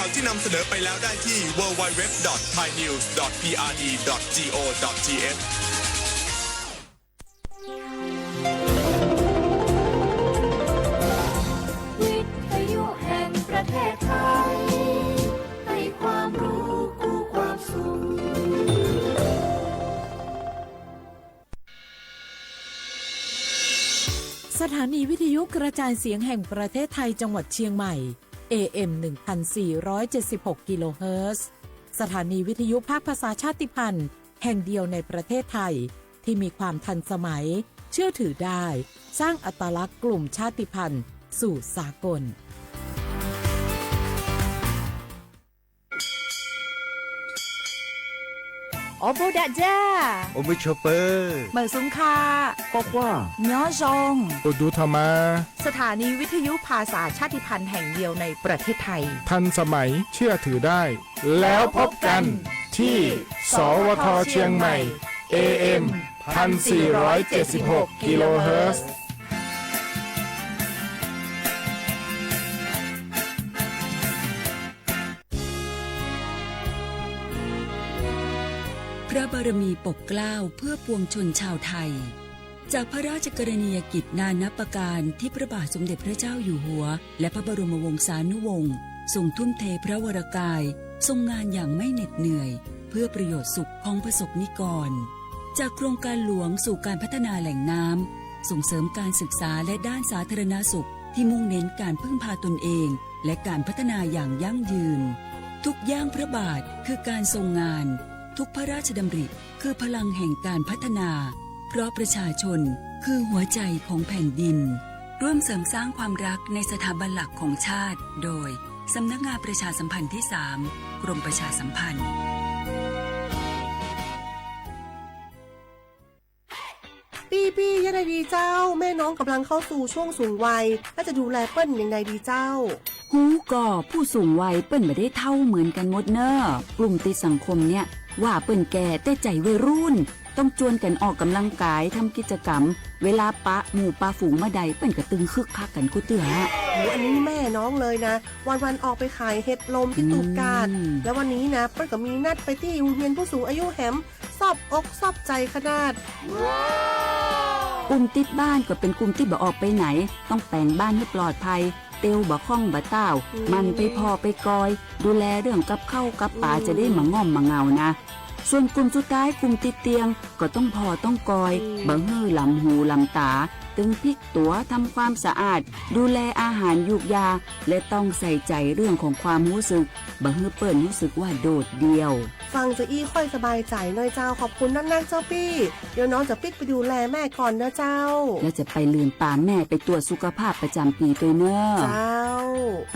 ข่าวที่นำเสนอไปแล้วได้ที่ ดับเบิลยู ดับเบิลยู ดับเบิลยู ดอท ไทยนิวส์ ดอท พีอาร์ดี ดอท จี โอ ดอท ที เอช วิทยุแห่งประเทศไทย ให้ความรู้คู่ความสุข สถานีวิทยุกระจายเสียงแห่งประเทศไทยจังหวัดเชียงใหม่ เอ เอ็ม หนึ่งพันสี่ร้อยเจ็ดสิบหก กิโลเฮิรตซ์ สถานีวิทยุภาคภาษาชาติพันธุ์แห่งเดียวในประเทศไทย ที่มีความทันสมัย เชื่อถือได้ สร้างอัตลักษณ์กลุ่มชาติพันธุ์สู่สากล โอโบดะจ้า โอมิโชเปอร์ เหมิงซุงค่ะ กว้างๆ เมียวซง โอดูทามา สถานีวิทยุภาษาชาติพันธุ์แห่งเดียวในประเทศไทย ทันสมัย เชื่อถือได้ แล้วพบกันที่ สวท เชียงใหม่ เอ เอ็ม พันสี่ร้อยเจ็ดสิบหก กิโลเฮิรตซ์ พระบารมีปกเกล้าเพื่อปวงชนชาวไทย จากพระราชกรณียกิจนานับประการที่พระบาทสมเด็จพระเจ้าอยู่หัว และพระบรมวงศานุวงศ์ทรงทุ่มเทพระวรกาย ทรงงานอย่างไม่เหน็ดเหนื่อย เพื่อประโยชน์สุขของประสบนิกร จากโครงการหลวงสู่การพัฒนาแหล่งน้ำ ส่งเสริมการศึกษาและด้านสาธารณสุข ที่มุ่งเน้นการพึ่งพาตนเอง และการพัฒนาอย่างยั่งยืน ทุกย่างพระบาทคือการทรงงาน ทุกพระราชดำริคือพลังแห่งการพัฒนา เพราะประชาชนคือหัวใจของแผ่นดิน ร่วมเสริมสร้างความรักในสถาบันหลักของชาติ โดย สำนักงานประชาสัมพันธ์ที่สาม กรมประชาสัมพันธ์ ปี้ๆ ยังไงดีเจ้า แม่น้องกำลังเข้าสู่ช่วงสูงวัย แล้วจะดูแลเปิ้นยังไงดีเจ้า ฮู้ก่อ ผู้สูงวัยเปิ้นบ่ได้เฒ่าเหมือนกันหมดเน่อ กลุ่มติดสังคมเนี่ย ว่าเปิ้นแก่แต่ใจวัยรุ่น ต้องจวนกันออกกำลังกาย ทำกิจกรรม เวลาปะหมู่ปะฝูงเมื่อใด เปิ้นก็ตึงคึกคักกันกู้เตื้อ โอ้ อันนี้แม่น้องเลยนะ วันๆ ออกไปขายเห็ดลมที่ตูบกาด อืม แล้ววันนี้นะ เปิ้นก็มีนัดไปตี้โฮงเฮียนผู้สูงอายุแหม ซอบอกซอบใจขนาด กลุ่มติดบ้านก็เป็นกลุ่มตี้บ่ออกไปไหน ต้องแป๋งบ้านหื้อปลอดภัย เตียวบ่ค่องบ่ต้าว อืม หมั่นไปผ่อไปกอย ดูแลเรื่องกับข้าวกับป๋า อืม จะได้บ่ง่อมบ่เหงานะ ส่วนกลุ่มสุดท้าย กลุ่มติดเตียง ก็ต้องผ่อต้องกอย อืม บ่หื้อหลำหูหลำต๋า ตึงพลิกตั๋ว ทำความสะอาด ดูแลอาหารยูกยา และต้องใส่ใจเรื่องของความรู้สึก บ่หื้อเปิ้นรู้สึกว่าโดดเดี่ยว ฟังจะอี้ค่อยสบายใจ๋น้อยเจ้า ขอบคุณนักๆ เจ้าปี้ เดี๋ยวน้องจะปิ๊กไปดูแลแม่ก่อนนะเจ้า แล้วจะไปลืมปาแม่ไปตรวจสุขภาพประจำปีตวยเน่อ เจ้า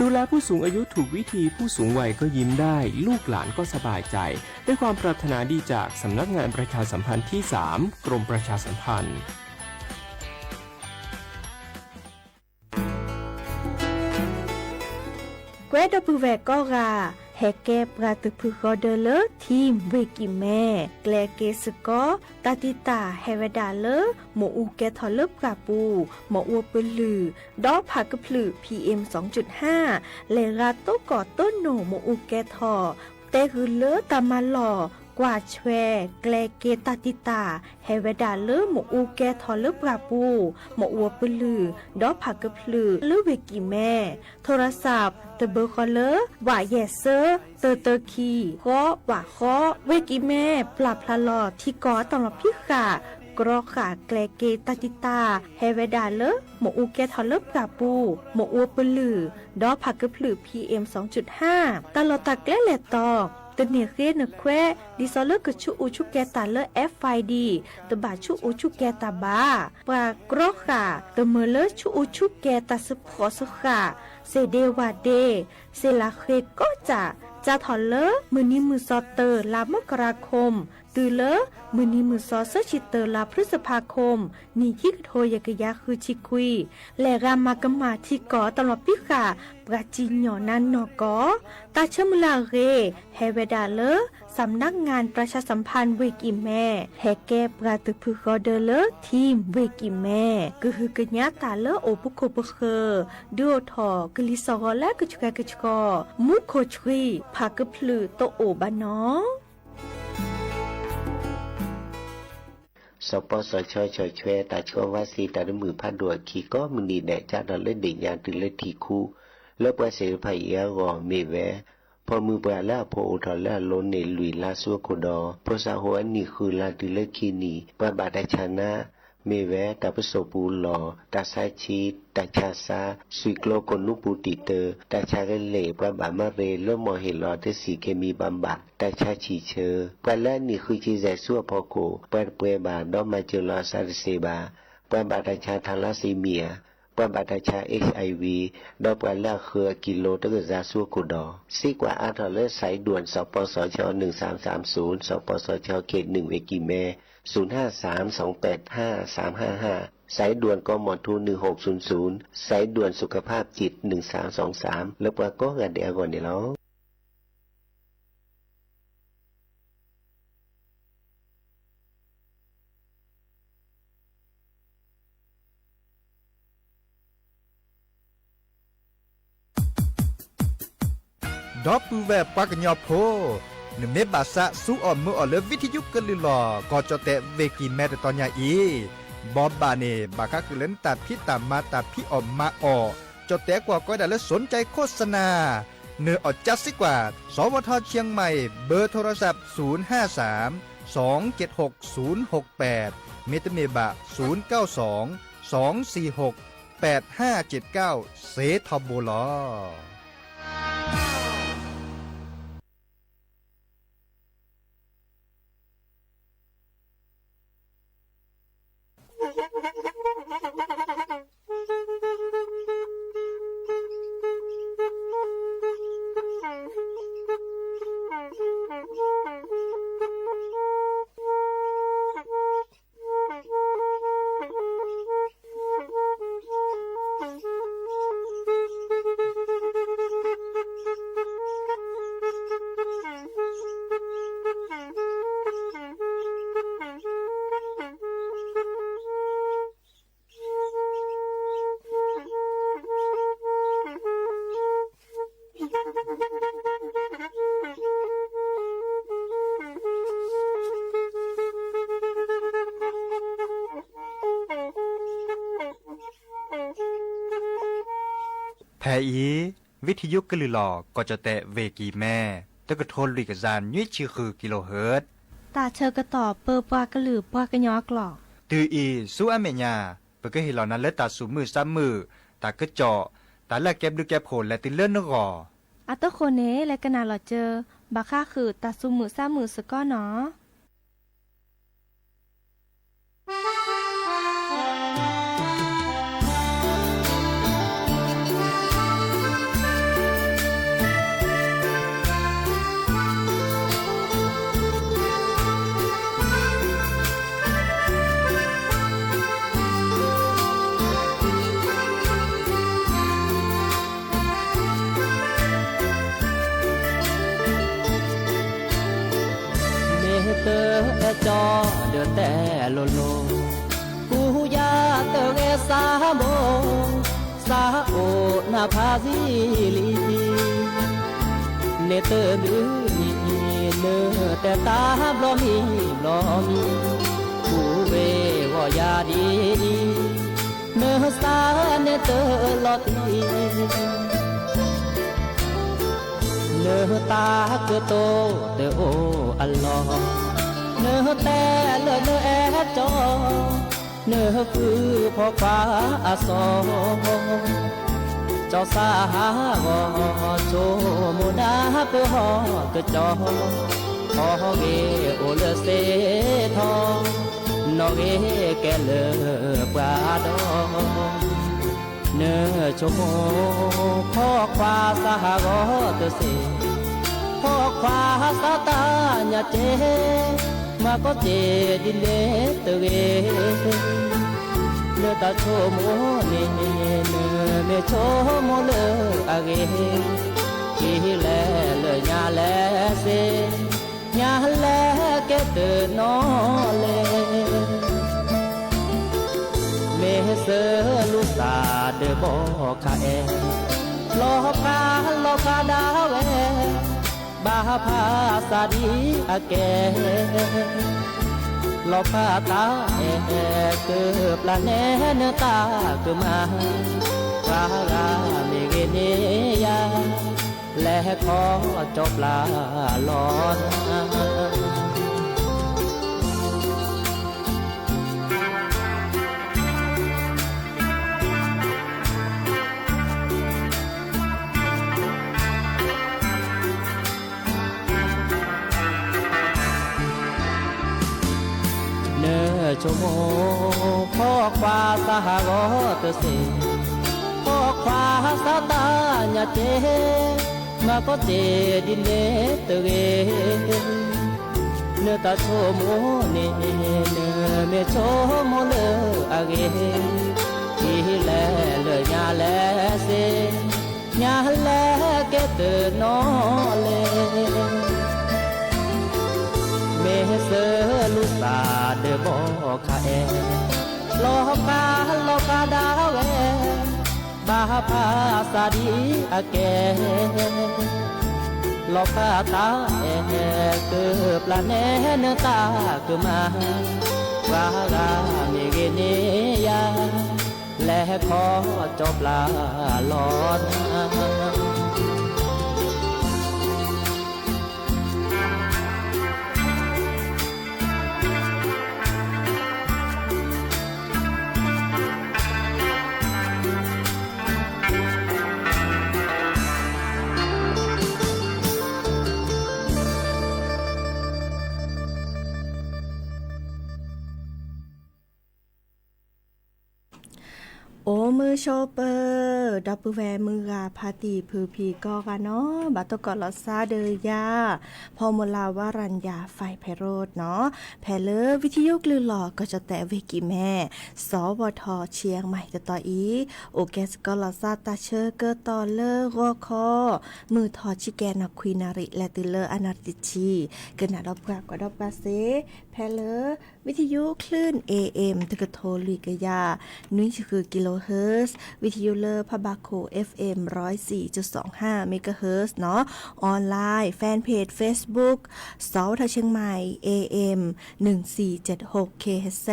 ดูแลผู้สูงอายุถูกวิธี ผู้สูงวัยก็ยิ้มได้ ลูกหลานก็สบายใจ ด้วยความปรารถนาดีจากสำนักงานประชาสัมพันธ์ที่สาม กรมประชาสัมพันธ์ ကွဲဒီပုၢ်ဝဲၢ်ကိးဂၤ ဟဲကဲပှၤတဖုဃီဒၢလၢ ထံၣ်ဝ့ၢ်ကံၣ်မဲ ကျဲက့ၤစ့ၢ်ကီး တၢ်တံာ်တာ်ဟဲဝဲဒၣ်လၢ မ့ၣ်အူကဲထီၣ်လၢပှၢ်ပူၤ မ့ၣ်အူပလုၢ် ဒီးဖးကဖျၢၣ် PM လဲၤရၤတိကီၢ်တိနိၣ် မ့ၣ်အူကဲထီၣ် တဲဂုာ်လၢတၢ်မၤလီၢ် ကွၢ်ဆွဲ ကျဲက့ၤတၢ်တံာ်တာ် ဟဲဝဲဒၣ်လၢ မ့ၣ်အူကဲထီၣ်လၢပှၢ်ပူၤ မ့ၣ်အူပလုၢ် ဒီးဖးကဖျၢၣ် လၢဝ့ၢ်ကံၣ်မဲ โทรศัพท์ တဘၢဃီလၢ ဝးယဲၢ်စၢ တၢတၢခံ ဃီဝးဃီ ဝ့ၢ်ကံၣ်မဲ ပျၢ်ဖျါလီၤ ထံကီၢ်အတၢ်လီၢ်ဖံးဃာ် ကြီဃာ်ကျဲက့ၤတၢ်တံာ်တာ် ဟဲဝဲဒၣ်လၢ မ့ၣ်အူကဲထီၣ်လၢပှၢ်ပူၤ မ့ၣ်အူပလုၢ် ဒီးဖးကဖျၢၣ် PM တၢ်လီၢ်တၢ်ကျဲလဲၤတီၤ တန့ၢ်ဃ့နခွဲး ဒ်သိးလၢကဆူၣ်အူဆူၣ်ကဲတၢ်လၢ FID တဘၣ်ဆူၣ်အူဆူၣ်ကဲတၢ်ဘၣ်. ပှၤကြီဃာ် တမၢလၢဆူၣ်အူဆူၣ်ကဲတၢ် စ့ၢ်ကီးစ့ၢ်ကီး စ့ၢ်ဒ့ဝၣ်ဒ့ စ့ၢ်လၢဃ့ကီးစၢ် စးထီၣ်လၢ မုၢ်နံၤမုၢ်သီတၢ လါမကရၤခိၣ် တုၤလၢမုၢ်နံၤမုၢ်သီ သၢဆံတၢ လါဖျုစဖါခိၣ် နံၣ်ခံကထိယဲၢ်ကယၤဃုဆံခွံ လဲၤဂၤမၤကမၣ်ထံကီၢ်တၢ်လီၢ်ပံဃာ် ပှၤစံၣ်ညီၣ်နါနီၢ်ကီၢ် တၢ်ဆၢမုၢ်လၢ်အဂ့ၢ် ဟဲဝဲဒၣ်လၢ စၣ်မနါငၣ် ပြၢၡါစၣ်ဖၣ် ဝ့ၢ်ကံၢ်မဲ ဟဲကဲပှၤသုးဖုဃီဒၢလၢ ထံဝ့ၢ်ကံၢ်မဲ ကဟုကညးတၢ်လၢအိၣ်ပခိၣ်ပဃၢၤ ဒုးအိၣ်ထီၣ်ကလံၤစှီၤဂီၤလၢကဆှဲကဆှီ မူခိၣ်ဆှံ ဖးကဖျုးတအိၣ်ဘၣ်နီၤ. စီၤပီစီၤဆှၢ ဆီၣ်ထွဲတၢ်ဆှၢဝါစ့တၢ်တမုာ်ဖးဒိၣ်အခံ ကိးမုၢ်နံၤဒဲး ကၢ်ထီၣ်လၢဒ့ၣ်ညါတုၤလၢထံၣ်ခူ လၢပှၤသ့ၣ်တဖၣ်အံၤအဂီၢ် မ့ၢ်ဝဲ ဖိမုၣ်ပှၢ်လၢအဖိအိၣ်ထီၣ်လၢအလိၤန့ၣ် လွံၢ်လါဆူအခိၣ်ဒီး ဖိသၣ်ဟိၣ်အနံၣ်ဃုလါတုၤလၢခံနံၣ် ပှၤဘၣ်တၢ်ဆါနါ မ့ၢ်ဝဲ တၢ်ပစိာ်ပူၤလီၢ်, တၢ်ဆါဆံး, တၢ်ဆါဆါ, ဆွံကျိကိၣ်နူပူၤတံာ်တၢ, တၢ်ဆါကလဲၢ်, ပှၤဘၣ်မၤရ့ လၢမီၢ်ဟ့ၣ်လီၤတဆံးခ့မံဘၣ်ဘၣ်, တၢ်ဆါဆံၣ်ဆၢ, ပှၤလၢအနံၣ်ဃုဆံယဲၢ်ဆူအဖီခိၣ် ပှၤတပှဲၤဘၣ် ဒီးမၤစၢၤလီၤအသးတသ့ဘၣ်, ပှၤဘၣ်တၢ်ဆါ thalassemia, ပှၤဘၣ်တၢ်ဆါ HIV, ဒီးပှၤလၢအဃၢၤအကံၢ်လိတကစၢ်ဆူအခိၣ်ဒီး စံးကွၢ်အါထီၣ်လၢ စးဒူၣ် စီၤပီစီၤဆှၢ နုၢ်သၢမ်သၢမ်သုး, စီၤပီစီၤဆှၢ ခ့ၣ်နုၢ် ဝ့ၢ်ကံၢ်မဲ သုးနၢ်သၢမ် စီၤပ့းဟၢ သၢမ်ဟၢဟၢ, စးဒူၣ် ကီၢ်မီၤထူ နုၢ်ဟူၣ်သုၣ်သုၣ်, စးဒူၣ် သုးခဖၣ် ကံၣ် နုၢ်သၢမ်သၢမ် လၢပှၤကိးဂၤဒဲးအဂီၢ်န့ၣ်လီၤ. ဒီပုၢ်ဝဲၢ်ပှၤကညီဖိ, နမ့ၢ်ဘၣ်သးစူအီၣ်မုာ်အီၣ်လၢ ဝံထယုကလုၢ်လီၢ် ကီၢ်ကၠီၣ်တဲၣ် ဝ့ၢ်ကံၢ်မဲ တတီၤညါအံၤ, ဘီဘၣ်န့ၣ် ဘၣ်ဃးဃုာ်လၢနတၢ်ဖံးတၢ်မၤ တၢ်ဖံးအီၣ်မၤအီၣ်, ကၠီၣ်တဲၣ်ကွၢ်ကီဒၣ်လၢ สนใจโฆษณา နအီၣ်ကၠါစံးကွၢ် สวทเชียงใหม่ เบอร์โทรศัพท์ ศูนย์ห้าสาม สองเจ็ดหก ศูนย์หกแปด မ့တမ့ၢ်ဘၣ် ศูนย์เก้าสอง สองสี่หก แปดห้าเจ็ดเก้า စ့ထီဘိလီၤ. ဖဲအံၤ ဝံထယုကလုၢ်လီၢ် ကီၢ်ကၠီၣ်တဲၣ် ဝ့ၢ်ကံၢ်မဲ တကထိလွံၢ်ကယၤနွံဆံဃု ကံၢ်လိၣ်ဟၢၣ်, တၢ်ဆၢကတီၢ်ပၢပှၤကလုာ်ပှၤကညီအကျိာ်, တုၤအံၤဆူအမဲာ်ညါ ပကဟ့ၣ်လီၤနၤလၢတၢ်သူၣ်မုာ်သးမုာ်, တၢ်ကစီၣ်, တၢ်လၢအကဲဘျုးကဲဖှိၣ်လဲၤတုၤလၢနဂီၢ်. အတဃိန့ၣ် လဲၤကနၣ်လီၤစၢၤ ဘၣ်ဃးဃုာ်တၢ်သူၣ်မုာ်သးမုာ်စ့ၢ်ကီးနီၤ. မ့ၢ်တအဲၣ်ကၠီဒီးတဲလိၤလိၤ, ကူယၤတဂဲၤစးဘိ, စးအိၣ်နၢ်ဖးဆံလံ, န့ၣ်တဘျုးနံၣ် နတဲတၢ်ဘျီမံၤဘျီမံၤ, ကူဝဲဂီၢ်ယၤဒ်အံၤ, နစးန့ၣ်တလီၤတံၢ် နတၢ်ကတိၤတအိၣ်အလီၢ်, နတဲလၢနအဲၣ်ကၠီ, နဃုဖီခွါအစီၤ, ကၠီစၢ်ဟးဂီၤ ဆိမိၣ်နၢ်ပၢၢ်ဟီၣ်ကၠီ, ဟီၣ်ဂ့ၤအိၣ်လၢစ့ထီ, နီၣ်ဂ့ၤကဲလၢပှၤဒီး နဆိကမိၣ် ဖီခွါစၢ်ဟးဂီၤတစ့ၢ်, ဖီခွါစၢ်တၢ်ညၣ်ကဲ, မ မၤကီၢ်စ့ၢ်ဒ်န့ၣ်တဂ့ၤ, လၢတၢ်ဆိကမိၣ်န့ၣ် နမ့ၢ်ဆိကမိၣ်လၢအဂ့ၤ, ထံၣ်လဲၤလၢညါလဲၣ်စ့ၢ်, ညါလဲၣ်ကဲတနီၤလဲၣ်. မ့ၢ်စၢလူၤသးဒီးဘီခါအဲၣ်, လီၤဖးလီၤဖးဒၣ်ဝဲ, ဘၣ်ဖးစၢ်ဒ်အကဲ, လီၤဖးတၢ်အဲၣ်ကပျၢ်နဲနတၢ်ကမၣ်, ပှၤဂၤမ့ၢ်ဂ့ၤန့ၢ်ယၤ, လဲၤခီကၠီပျၢ်လီၤနၤ. နဆိကမိၣ် ဖီၣ်ခွါသးဟးဂီၤတစ့ၢ်, ဖီၣ်ခွါသးတၢ်ညါတ့ၢ်, မၤကီၢ်စ့ၢ်ဒ်န့ၣ်တဂ့ၤ. နတၢ်ဆိကမိၣ်န့ၣ် နမ့ၢ်ဆိကမိၣ်လၢအဂ့ၤ, ထံၣ်လဲၤလၢညါလဲၣ်စ့ၢ်, ညါလဲၣ်ကဲတနီၤလဲၣ်. မ့ၢ်စၢလူၤသးဒီးဘီခါအဲၣ်, လီၤဖးလီၤဖးဒၣ်ဝဲ, ဘၣ်ဖးစၢ်ဒ်အကဲ, လီၤဖးတၢ်အဲၣ်ကပျၢ်နဲနတၢ်ကမၣ်, ပှၤဂၤမ့ၢ်ဂ့ၤန့ၢ်ယၤ, လဲၤခီကၠီပျၢ်လီၤနၤ. အိၣ်မုာ်ဆိးပၢၤ ဒီပုၢ်ဝဲၢ်မုၢ်ဂၤဖါတံၢ်ဖုဖံကိးဂၤနီၤ, ဘၣ်တကိးလီၤသးဒီးယၤ ဖီမုၢ်လၢ်ဝါရၤယၤ ဖဲးဖဲးရိးနီၤ, ဖဲလၢဝံထံယိကလုၢ်လီၤ ကီၢ်ကၠီၣ်တဲၣ်ဝ့ၢ်ကံၢ်မဲ စီၤဝီၤထီၣ်ဆံးအမါတတီၤအံၤ, အိၣ်ကဲစ့ၢ်ကီးလီၤသးတၢ်ဆၢကတီၢ်လၢဂီၤခီ မုၢ်ထီၣ်ဆံကဲနီၤ ခွံနၣ်ရံၣ် လဲၤတုၤလၢအနၣ်ရံၣ်တဆံ, ကနၣ်ဒီးပှၤကွၢ်ဒီးပှၤစ့ၢ်, ဖဲလၢ ဝံထံယိကလုၢ် A M တကထိလွံၢ်ကယၤ နွံဆံဃု kilohertz, ဝံထံယိလၢဖးဘၣ်ခိၣ် F M ร้อยสี่จุดสองห้า megahertz နီၤ, online, fan page Facebook စီၤဝီၤထီၣ်ဆံးအမါ A M หนึ่งสี่เจ็ดหก K H Z,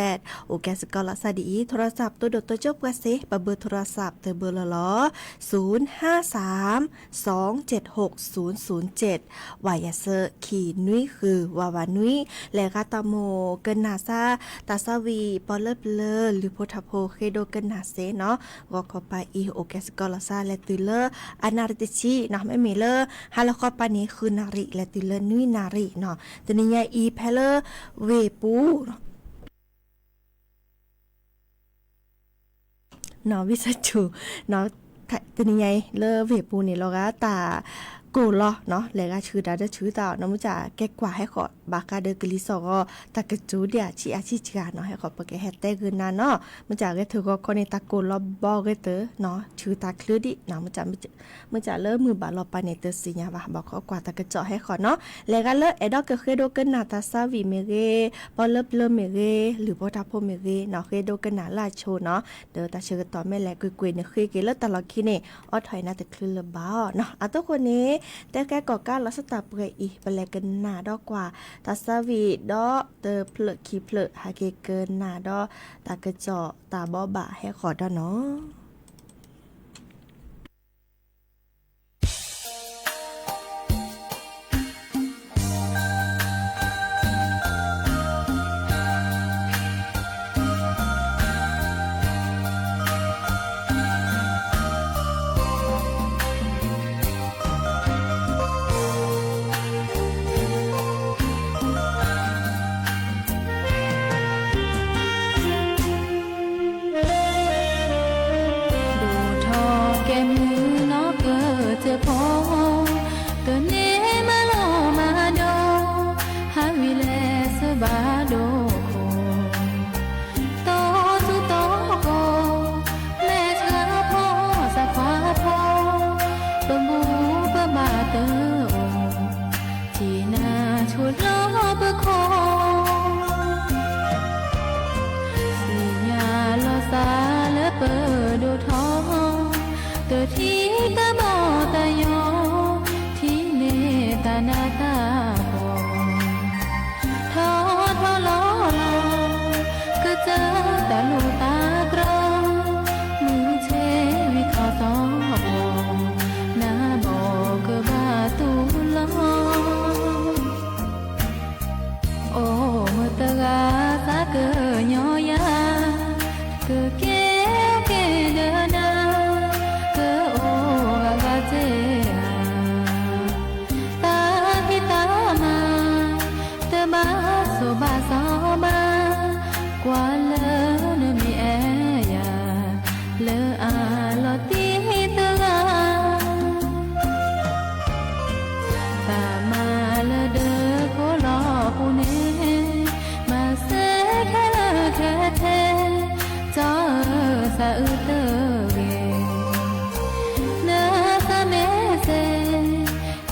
အိၣ်ကဲစ့ၢ်ကီးလီၤသးဒ်အံၤ, ထိရစးပ် တိၢ်ဒိၣ်တိၢ်ကၠိပှၤစ့ၢ်, ပဘၢထိရစးပ်တဘၢလီၤလီၤ, ศูนย์ห้าสาม สองเจ็ดหก ศูนย์ศูนย์เจ็ด, ဝးယၤစၢ ခံနွံဃု ဝးဝးနွံ, လဲၤဂၤတၢ်မိၣ်ကနၣ်စၢ် တၢ်သးဝံၣ် ပီလၢပျၢၤ လုၢ်ဖိထၢဖိ ဃ့ဒိကနၣ်စ့ၢ်နီၤ, ဂီၤခီပၤအံၤ အိၣ်ကဲစ့ၢ်ကီးလီၤသး လဲၤတုၤလၢအနၣ်ရံၣ်တဆံနီၤ, မ့မ့ၢ်လၢ ဟါလီၤခီပၤန့ၣ် ဃုနၣ်ရံၣ် လဲၤတုၤလၢနွံနၣ်ရံၣ်နီၤ, တနံၤညါအံၤ ဖဲလၢ ဝ့ၢ်ပူၤ နီၤ ဝံသးစူၤ တနံၤညါအံၤ လၢဝ့ၢ်ပူၤန့ၣ် လီၤဂာ်တၢ်ကိၢ်လီၤနီၤ, လဲၤဂာ်ဆှုတၢ်ဒီးဆှုတၢ်နီၤ, မ့ၢ်စ့ၢ်ကဲကွၢ်ဟဲဃီၤ ဘၣ်ဃးဒီးကလံၤစိးဂီၤ တၢ်ကစူၤဒံးအဆံးအဆံးစှၤနီၤ, ဟဲဃီၤပကဟဲတဲဂုာ်နၤနီၤ, မ့ၢ်စ့ၢ်ဂဲၤထၢၣ်ဂီၤခီန့ၣ် တၢ်ကိၢ်လီၤဘီဂ့ၤတၢၢ်နီၤ, ဆှုတၢ်ချုးဒံးနီၤ, မ့ၢ်စ့ၢ်လၢမုၢ်ဘၣ်လီၤပၤန့ၣ် တသ့ၣ်ညါဘၣ်, ဘၣ်ခီကွၢ်တၢ်ကစီၣ်ဟဲဃီၤနီၤ, လဲၤဂာ်လၢအဲၣ်ဒိးကဃ့ဒိကနၣ်တၢ်သးဝံၣ်မ့ၢ်ဂ့ၤ, ပီလၢပျၢၤမ့ၢ်ဂ့ၤ, လုၢ်ဖိထၢဖိမ့ၢ်ဂ့ၤနီၤ, ဃ့ဒိကနၣ်လၢအဆိနီၤ, ဒီးတၢ်ဆၢကတီၢ်မ့ၢ်လဲၤကွ့ၢ်ကွ့ၢ်န့ၣ် ဃ့က့ၤလၢတၢ်လီၢ်ခံန့ၣ် အိးထီၣ်အံၤနၤတချုးလၢၤဘၣ်နီၤ, အသိးဃိန့ၣ် တဲဃဲကီၢ်ကးလီၤစၢ်တၢ်ပှဲၤအံၤ ပလဲၤကနၣ်ဒီးကွၢ် တၢ်သးဝံၣ်ဒီးတဖျၢၣ်ခံဖျၢၣ် ဟဲက့ၤကနၣ်ဒီးတၢ်ကစီၣ်တၢ်ဘိးဘၣ်ဟဲဃီၤဒီးနီၤ. နၤတၢ်ကိၢ်, ထီထီလီၤလီၤ, ကစၢ်တၢ်လိၣ်တၢ်ကြီ, မုၢ်ဆ့ၣ်ဝံၤထီၣ်သီပီၤ, နဘီကဘၣ်တူၢ်လီၤ. အိၣ်မုာ်တဂၤသးကညီၤယၤ, ကကဲက့ၤဒီးနၤ, ကအိၣ်ဂၤဂၤစ့ဧါ, တၢ်ဖံးတၢ်မၤ, တဘၣ်ဆိၣ်ဘၣ်စီဘၣ်, ကွၢ်လၢနမ့ၢ်အဲၣ်ယၤ, လၢအလီၤတံၢ်တဂၤ တၢ်မၤလၢဒၢးခိၣ်လီၤပူၤန့ၣ်, မၤစၢၤခဲလၢာ်ခဲဆ့, ကၠီဧၢ သးအုးတဂ့ၤ. နသးမ့ၢ်စ့,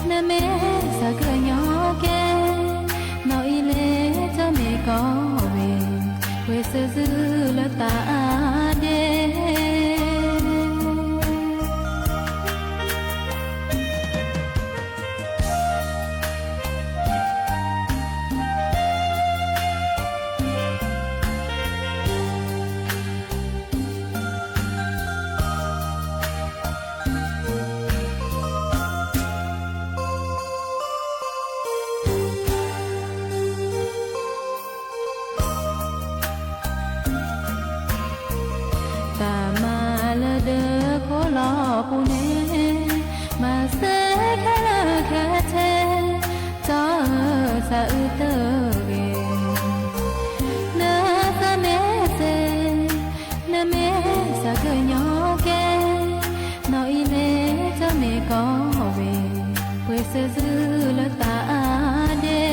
နမ့ၢ်သးကညီၤကဲ, နီၢ်အံၤလ့ၤကၠီမ့ၢ်ကီဝ့ၢ်, ဝ့ၢ်စၢၤစုလၢတၢ်အါဒ့ တၢ်မၤလၢဒၢးခိၣ်လီၤပူၤန့ၣ်, မၤစၢၤခဲလၢာ်ခဲဆ့, ကၠီဧၢ သးအုးတဂ့ၤ. နသးမ့ၢ်စ့, နမ့ၢ်သးကညီၤကဲ, နီၢ်အံၤလ့ၤကၠီမ့ၢ်ကီဝ့ၢ်, ဝ့ၢ်စၢၤစုလၢတၢ်အါဒ့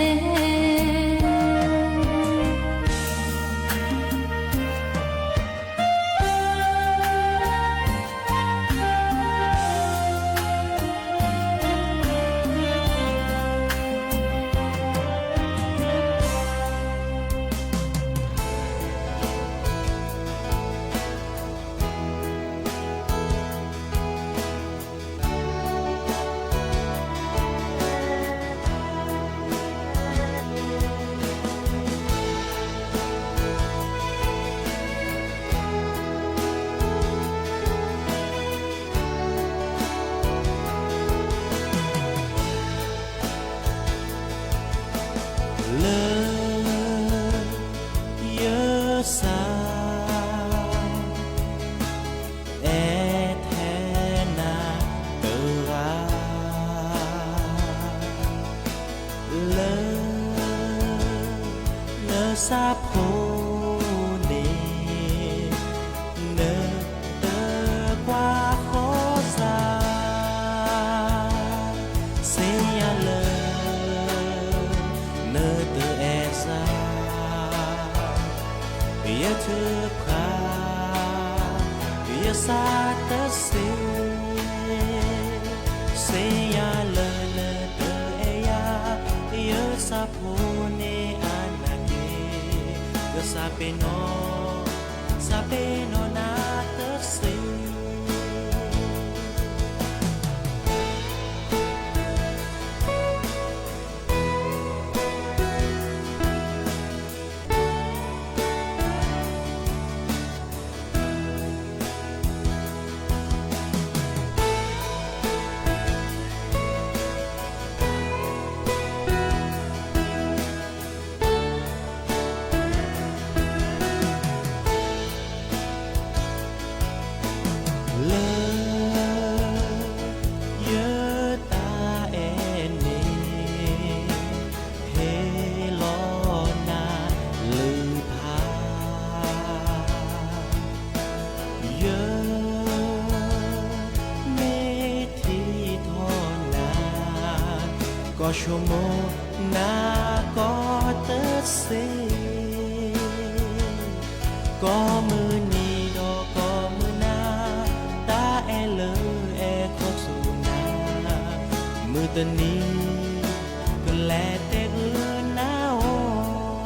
လၢ ယစၢ် အဲၣ်ထဲနၤတဂၤ လၢ နဆၣ်ဖိန့ၣ် နတကွၢ်ဃီစၢ် စ့ယၤလၢ နတအဲၣ်စၢ် ယထုကဖၣ် ယသးတစ့ စ့ယၤလၢနတအဲၣ်ယၤ ယဆၣ်ဖိန့ၣ်အနၢ်က့ၤ ကစၢ်ပ့ၤနီၣ် စၢ်ပ့ၤနီၣ်နၤတစ့လၢ ယတၢ်အဲၣ်န့ၣ် ဟ့ၣ်လီၤနၤလုၢ်ဖး ယ မ့ၢ်ထံၣ်ထီၣ်နၤ ကီၢ်ဆိမိၣ်နၤကီၢ်တစ့ ကိးမုၢ်နံၤဒီးကိးမုၢ်နၤ တၢ်အဲၣ်လၢအဲၣ်ခီဆူနၤ မုၢ်တနံၤ ကလဲၤတဲဂုာ်နၤ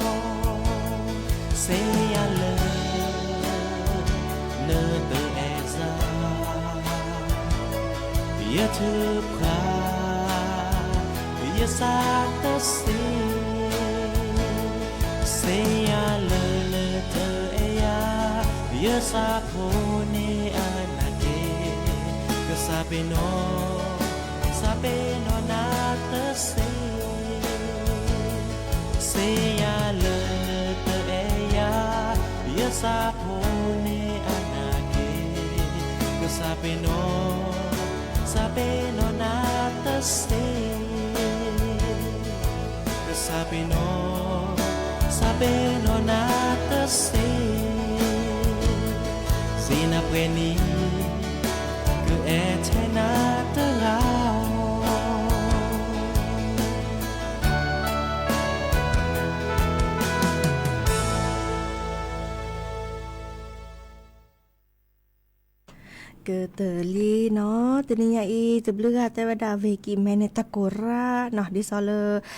အီၤ စ့ယၤလၢ နတအဲၣ်စၢ် ယထုကဖၣ် ယ စးတသ့, စ့ယၤလၢလၢတအဲၣ်ယၤ, ယသးဖိန့ၣ်အနၢ်က့ၤ, ကစၢ်ပ့ၤနီၣ်, စးပ့ၤနီၣ်နၤတသ့, စ့ယၤလၢလၢတအဲၣ်ယၤ, ယသးဖိန့ၣ်အနၢ်က့ၤ, ကစၢ်ပ့ၤနီၣ်, စးပ့ၤနီၣ်နၤတသ့ ကစၢ်ပ့ၤနီၣ်, စးပ့ၤနီၣ်နၤတသ့, စ့နၤပှဲၤန့ၣ်, ကအဲၣ်ထဲနၤတဂၤဧိၤ ကတၢၢ်လံနီၤ, တနံၤညါအံၤ တဘျုးဂၤတဲဝဲဒၣ် ဝ့ၢ်ကံးမဲန့ၣ်တၢ်ကိၢ်ရၣ်နီၤ, ဒ်သိးလၢ ဂဲၤထၢၣ်ဂီၤခီအီၣ်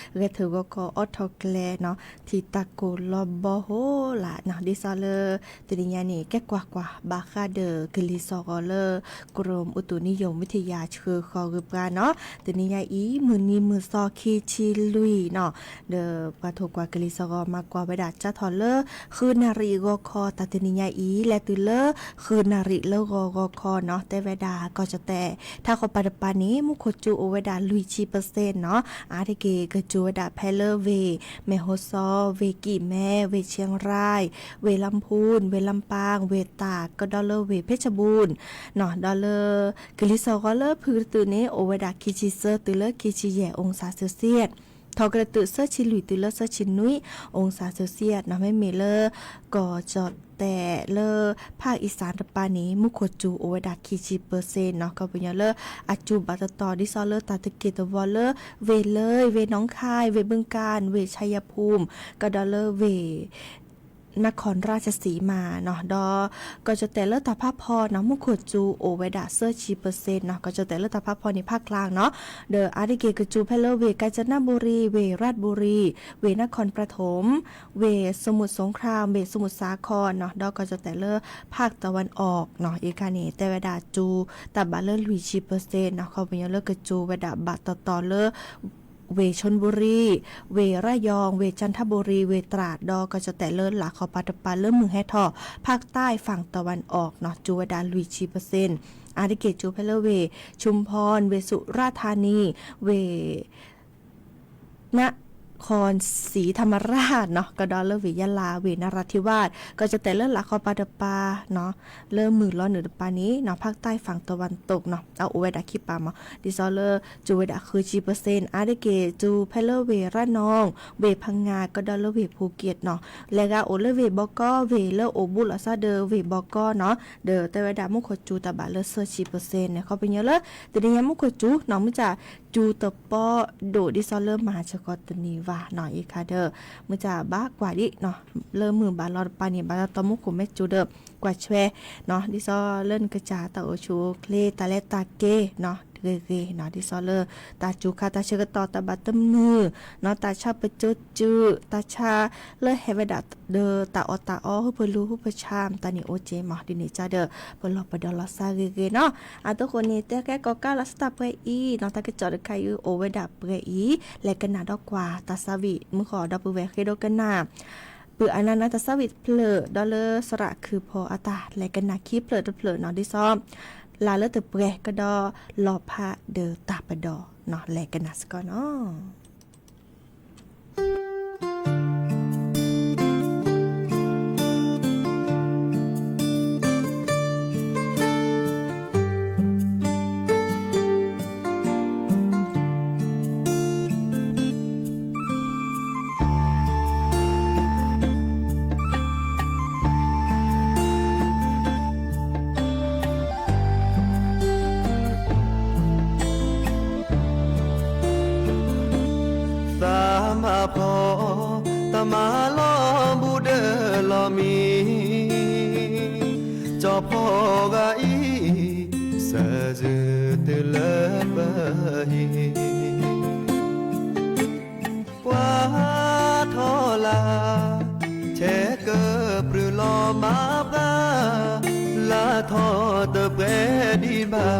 ထီၣ်ကျဲနီၤ, ထံၣ်တၢ်ကိၢ်လီၤဘီဟိလၢ်နီၤ, ဒ်သိးလၢ တနံၤညါန့ၣ် ကဲကွၢ်ကွၢ် ဘၣ်ဃးဒီးကလံၤစီၤဂီၤလၢ ကရူၢ်အူတူးနံယိၣ်ဝံထယၤဆှၢဃီၤဂ့ၤပှၤနီၤ, တနံၤညါအံၤ မုၢ်နံၤမုၢ်သီခံဆံလွံၢ်နီၤ, ဒီးပှၤထိၣ်ကွၢ်ကလံၤစီၤဂီၤ မၤကွၢ်ဝဲဒၣ်ကၠါထီၣ်လၢ ဃုနၣ်ရံၣ်ဂီၤခီ တၢ်တနံၤညါအံၤ လဲၤတုၤလၢ ဃုနၣ်ရံၣ်လၢဂီၤဂီၤခီနီၤ, တဲဝဲဒၣ်ကီၢ်ကၠီၣ်တဲၣ် ထးခီပၤတပၤန့ၣ် မူခိၣ်စူၤအိၣ်ဝဲဒၣ်လွံၢ်ဆံ percent နီၤ, အါတက့ၢ်ကစူၤဝဲဒၣ်ဖဲလၢဝ့ၢ် မဲၢ်ဟီၣ်စီ, ဝ့ၢ်ကံးမဲ, ဝ့ၢ်ဆ့ရၢၢ်, ဝ့ၢ်လါဖူၣ်, ဝ့ၢ်လါပၢ်, ဝ့ၢ်တၢ် ကဒီးလၢဝ့ၢ်ဖ့ၣ်စဘူၣ် နီၤ, ဒီးလၢ ကလံၤစီၤဂီၤလၢဖုကရတုာ်န့ၣ် အိၣ်ဝဲဒၣ်ခံဆံသၢတုၤလၢခံဆံယဲၢ် အောင်ศา celsius, ထီၣ်ကရတုာ်သၢဆံလွံၢ်တုၤလၢသၢဆံနွံ အောင်ศา celsius နီၤ, မ့မ့ၢ်လၢ ကီၢ်ကၠီၣ်တဲၣ်လၢ ဖးအံၣ်စၣ်တပၤန့ၣ် မူခိၣ်စူၤအိၣ်ဝဲဒၣ်ခံဆံ percent နီၤ, ခီပညီလၢ အစူၤဘၣ်တတီၤ ဒ်သိးလၢတၢ်တက့ၢ်တဝီလၢ ဝ့ၢ်လၢ ဝ့ၢ်နီၣ်ခၢၣ်, ဝ့ၢ်ဘုၣ်ကၣ်, ဝ့ၢ်ဆါယၤဖူၣ်, ကဒီးလၢဝ့ၢ် နခီၣ်ရၣ်ၡစံမၣ်နီၤ, ဒီး ကီၢ်ကၠီၣ်တဲၣ်လၢတၢ်ဖးဖီနီၤ မူခိၣ်စူၤအိၣ်ဝဲဒၣ်သၢဆံ percent နီၤ, ကီၢ်ကၠီၣ်တဲၣ်လၢတၢ်ဖးဖီန့ၣ် ဖးကျါနီၤ, ဒီးအါတက့ၢ်ကစူၤဖဲလၢဝ့ၢ် ကၣ်စနဘူရံ, ဝ့ၢ်ရၣ်ဘူရံ, ဝ့ၢ်နခီၣ်ပြထူမ်, ဝ့ၢ် စမုတ်စင်ခရၣ်, ဝ့ၢ် စမုတ်စါခီနီၤ, ဒီးကီၢ်ကၠီၣ်တဲၣ်လၢ ဖးတဝၣ်အီၣ်နီၤ, အံၤခါန့ၣ် တဲဝဲဒၣ်စူၤတၢ်ဘၣ်လၢလွံၢ်ဆံ percent နီၤ, ခီပညီလၢကစူၤဝဲဒၣ်ဘၣ်တတီၤလၢ ဝ့ၢ် ชลบุรี, ဝ့ၢ် ระยอง, ဝ့ၢ် จันทบุรี, ဝ့ၢ် ตราด ဒီးကီၢ်ကၠီၣ်တဲၣ်လၢ လၢ်ခီပၤတပၤလၢမုၢ်ဟဲထီၣ် ภาคใต้ฝั่งตะวันออกနီၤ, စူၤဝဲဒၣ်လွံၢ်ဆံ percent, အါတက့ၢ်စူၤဖဲလၢဝ့ၢ် ชุมพร, ဝ့ၢ် สุราษฎร์ธานี, ဝ့ၢ် นครศรีธรรมราชနီၤ, ကဒီးလၢဝ့ၢ် ยะลา, ဝ့ၢ် นราธิวาส, ကီၢ်ကၠီၣ်တဲၣ်လၢလၢ်ခီပၤတပၤနီၤ, လၢမုၢ်လီၤနုာ်တပၤန့ၣ်နီၤ, ภาคใต้ฝั่งตะวันตกနီၤ, အအိၣ်ဝဲဒၣ်ခံပၤမး, ဒ်သိးလၢ စူၤဝဲဒၣ်ဃုဆံ percent, အါတက့ၢ်စူၤဖဲလၢဝ့ၢ် ระนอง, ဝ့ၢ် พังงา, ကဒီးလၢဝ့ၢ် ภูเก็ตနီၤ, လဲၤဂၤအိၣ်လၢဝ့ၢ်ဘီကီ, ဝ့ၢ်လၢအိၣ်ဘူးလိာ်သးဒီးဝ့ၢ်ဘီကီနီၤ, ဒီးတဲဝဲဒၣ်မူခိၣ်စူၤတၢ်ဘၣ်လၢသၢဆံ percentန့ၣ်, ခီပညီလၢ တနံၤညါမူခိၣ်စူၤနီၤ, မုၢ်ကၢ် စူၤတပီဒိၣ်ဒ်သိးလၢမၤစၢၤကီးတနံၤဘၣ်နီၤ, အံၤခါဒီး မုၢ်ကၢ်ဘၣ်ကွၢ်ဒံးနီၤ, လၢမုၢ်ဘၣ်လီၤတပၤန့ၣ် ဘၣ်တတီၤမူခိၣ်မ့ၢ်စူၤဒီး ကွၢ်ဆွဲနီၤ, ဒ်သိးလၢနကစၢ်တၢ်အိၣ်ဆူၣ်အိၣ်ချ့ တၢ်လဲၤတၢ်က့ၤနီၤ, ဂ့ၤဂ့ၤနီၤ, ဒ်သိးလၢ တၢ်စူၤခါတၢ်ဆၢကတီၢ် တၢ်ဘၣ်တမုာ်နီၤ, တၢ်ဆါပစိၤစုး, တၢ်ဆါလၢဟဲဝဲဒၣ်ဒီးတၢ်အီၣ်တၢ်အီ ဟုဖၢလူဟုဖၢဆါ တၢ်န့ၣ်အိၣ်က့ၤမး, ဒ်န့ၣ်ကဒီး ပလီၢ်ပဒီလီၤသးဂ့ၤဂ့ၤနီၤ, အသိးဃိန့ၣ် တဲကဲကီးကါလီၤစတၢ်ပှဲၤအံၤနီၤ, တၢ်ကစီၣ်တခါအံၤအိၣ်ဝဲဒၣ်ပှဲၤအံၤ, လဲၤကနၣ်ဒီးကွၢ်တၢ်သးဝံၣ် မုၢ်ဃီဒီပုၢ်ဝဲၢ်ဃ့ဒိကနၣ် ပုၢ်အနါနါတၢ်သးဝံၣ်တဖျၢၣ် ဒီးလၢသရၣ်ခုၣ်ဖီအတၢ်လဲၤကနၣ်ခံဖျၢၣ်တဖျၢၣ်နီၤ, ဒ်သိး လၢ်လၢတပှဲၤကဒီးလီၤဖးဒီးတၢ်ပဒီနီၤ, လဲၤကနၣ်စ့ၢ်ကီးနီၤ. သးမၤဖီ တၢ်မၤလီၤဘူးဒီးလီၤမံၤ, ကၠီဖီဂၤအံၤ စၢၤစုတုၤလၢပဟံၣ် ကွၢ်ထီၣ်လၢ် ဆဲးကပြုၢ်လီၤမၤပှၤ လၢထီၣ်တပှဲၤဒံးဘၣ်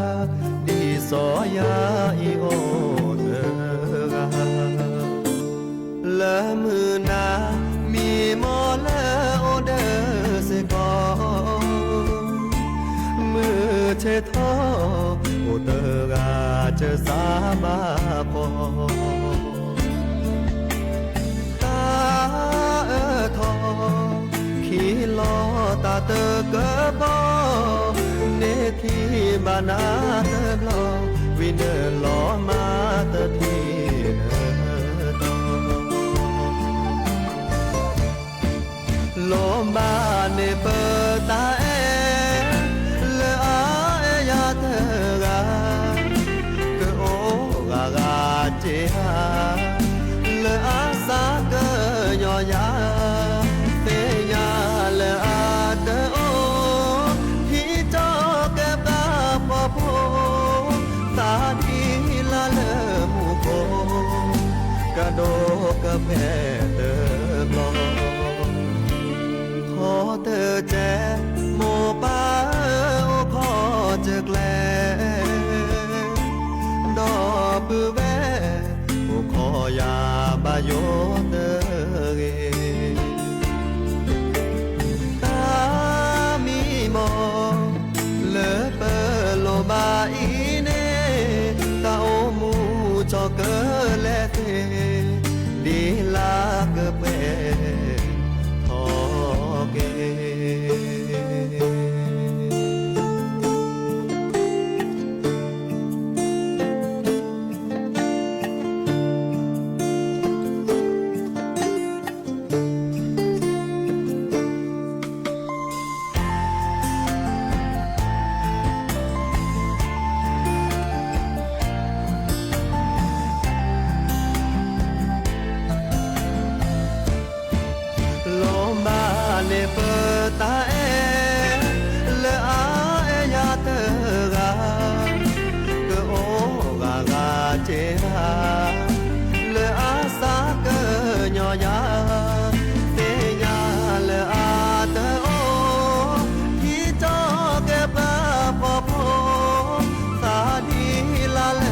ဒ်စီၤယၤအံၤအိၣ်တဂၤ တကပီၤ န့ၢ်ထံၣ်ဘၣ်နၤတဘျီ, ဝံၤနုာ်လီၤမၤတထံၣ်နတီၢ် လိၣ်ဘၣ်န့ၢ်ပတၢ်အဲၣ် လၢအအဲၣ်ယၤတဂၤ, ကအိၣ်ဂၤဂၤစ့ဧါ လၢအသးကညီၤယၤ, သ့ၣ်ညါလၢအတအိၣ် ဟံးထီၣ်ကဲပှၤဖှီၣ်ဖိ, သးဒ်လါလၢမူခိၣ် ကဒိးကပှဲၤတဘျီ ခီတကဲ မိၢ်ပၢ်ဧၢ အိၣ်ခိးစၢၤကျဲ, ဒီပုၢ်ဝဲၢ် အိၣ်ခိးယၤဘၣ်ယိၣ်တဂ့ၤ. တၢ်မံမီၢ် လၢပလိၣ်ဘၣ်အံၤန့ၣ်, တၢ်အိၣ်မူထီၣ်ကလဲာ်သ့, ဒ်လါကပှဲၤထီၣ်က့ၤ လိၣ်ဘၣ်န့ၢ်ပတၢ်အဲၣ် လၢအအဲၣ်ယၤတဂၤ, ကအိၣ်ဂၤဂၤစ့ဧါ လၢအသးကညီၤယၤ, သ့ၣ်ညါလၢအတအိၣ် ဟံးထီၣ်ကဲပှၤဖှီၣ်ဖိ, သးဒ်လါလၢ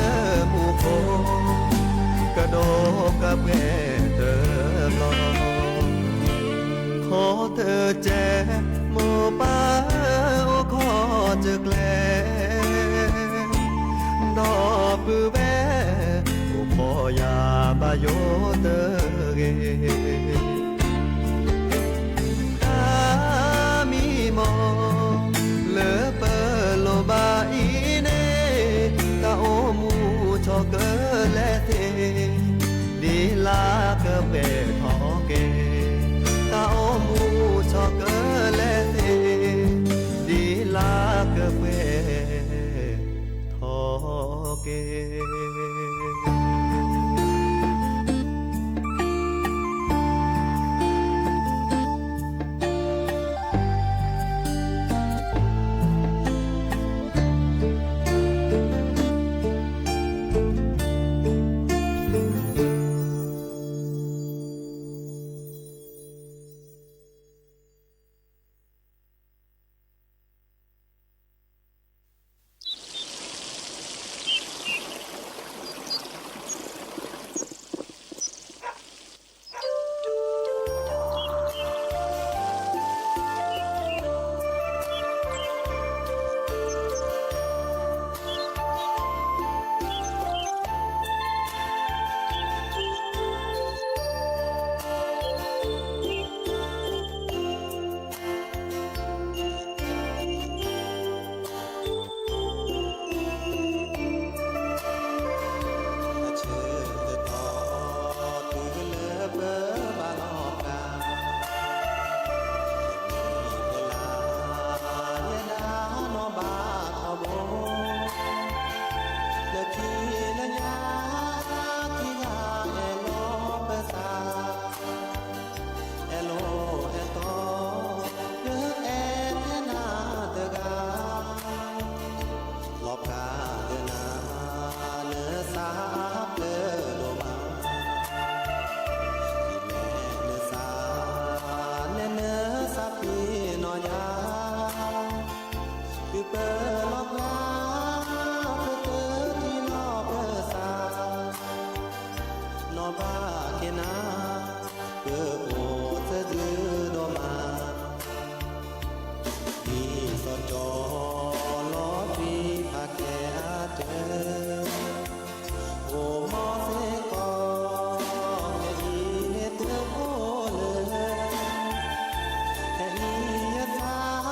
မူခိၣ် ကဒိးကပှဲၤတဘျီ ခီတကဲ မိၢ်ပၢ်ဧၢ အိၣ်ခိးစၢၤကျဲ, ဒီပုၢ်ဝဲၢ် အိၣ်ခိးယၤဘၣ်ယိၣ်တဂ့ၤ. တၢ်မံမီၢ် လၢပလိၣ်ဘၣ်အံၤန့ၣ်, တၢ်အိၣ်မူထီၣ်ကလဲာ်သ့, ဒ်လါကပှဲၤထီၣ်က့ၤ, တၢ်အိၣ်မူထီၣ်ကလဲာ်သ့, ဒ်လါကပှဲၤထီၣ်က့ၤ. အဆၢကတီၢ်တုၤလၢပဘၣ်လီၤပျၢ်, မ့ၢ်ပလၢ်ယဲဒၣ်နီၢ်ဘၣ်ထီဘိ, လၢခံလၢညါခံဂၤ အဲၣ်လိာ်ပသး အဲၣ်လိာ်အဲၣ်တီ, လၢအဲၣ်ထဲနၤတဂၤ, လီၤဖျါလၢနၤ နသးပျၢၤဒိၣ်မး, ဒ်လဲၣ်နသး နဲနသးပ့ၤနီၢ်ညါ, သုပၢၤလီၤပျၢ် ပတၢထံလီၤပသး, နီၢ်ဘၣ်က့ၤနၤ ပအိၣ်သဒၢဒိၣ်မး, ဒ်သိးကၠီလီၤထွံဖးကဲအတၢၢ်, အိၣ်မီစ့ၢ်ကီး ခဲအံၤန့ၣ်တအိၣ်လၢၤ, ခဲအံၤယသး